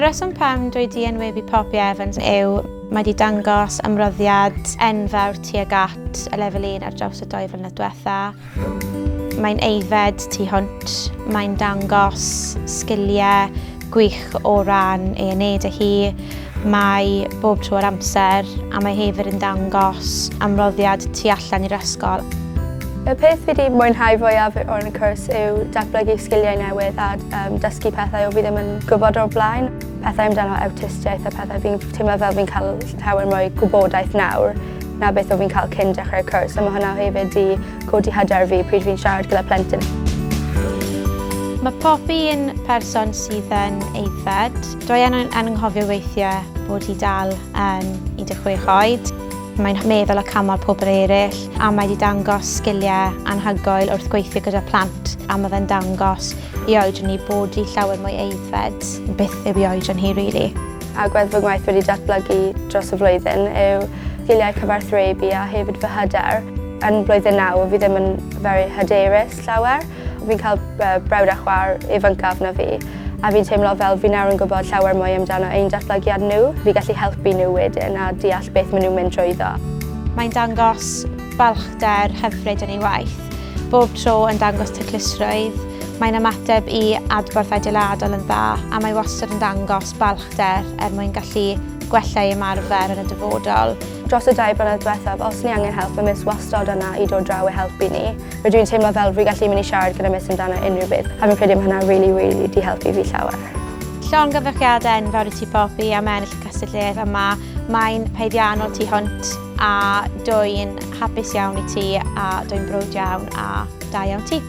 Y rheswm pam dwi 'di enwebu Poppy Evans yw mae 'di dangos ymroddiad enfawr tuag at y lefel 1 ar draws y 2 flynedd diwetha. Mae'n aeddfed tu hwnt, mae'n dangos sgiliau gwych o ran ei ened ei hi, mae bob tro yr amser a mae hefyd yn dangos ymroddiad tu allan i'r ysgol. Y peth fi wedi mwynhau fwyaf o'r cwrs yw datblygu sgiliau newydd a dysgu pethau o fi ddim yn gwybod o'r blaen. Pethau amdano awtistiaeth a pethau fi'n teimlo fel fi'n cael llawer mwy gwybodaeth nawr na beth o fi'n cael cyn dechrau'r cwrs. A mae hwnna hefyd di codi hyder fi pryd fi'n siarad gyda plentyn. Mae Poppy yn person sydd yn aeddfed. Dwi yn anghofio weithiau bod hi dal yn 16 oed. Mae'n meddwl a canmol pobl eraill a mae wedi dangos sgiliau anhygoel wrth gweithio gyda plant a mae fe'n dangos i oedran hi bod hi llawer mwy aeddfed beth yw ei oedran hi really. Agwedd fy ngwaith wedi datblygu dros y flwyddyn yw sgiliau cyfathrebu a hefyd fy hyder. Yn blwyddyn 9, fi ddim yn very hyderus llawer. Fi'n cael brawd a chwaer ifancaf na fi, a fi'n teimlo fel fi nawr yn gwybod llawer mwy amdano ein datblygiad nhw. Fi gallu helpu nhw wedyn a deall beth maen nhw'n mynd trwyddo. Mae'n dangos balchder hyfryd yn ei waith. Bob tro yn dangos taclusrwydd. Mae'n ymateb i adborth adeiladol yn dda a mae wastad yn dangos balchder er mwyn gallu gwella ei ymarfer yn y dyfodol. Dros y 2 blynedd diwethaf, os ni angen help, mae Miss wastad yna i dod draw i helpu ni. Rydw i'n teimlo fel rwy'n gallu mynd i siarad gyda Miss amdano unrhyw beth, a fi'n credu mae hwnna really, really di helpu fi llawer. Llongyfarchiadau enfawr i ti Poppy am ennill y cystadleuaeth yma. Mae'n haeddiannol tu hwnt a dwi'n hapus iawn i ti a dwi'n browd iawn a da iawn ti.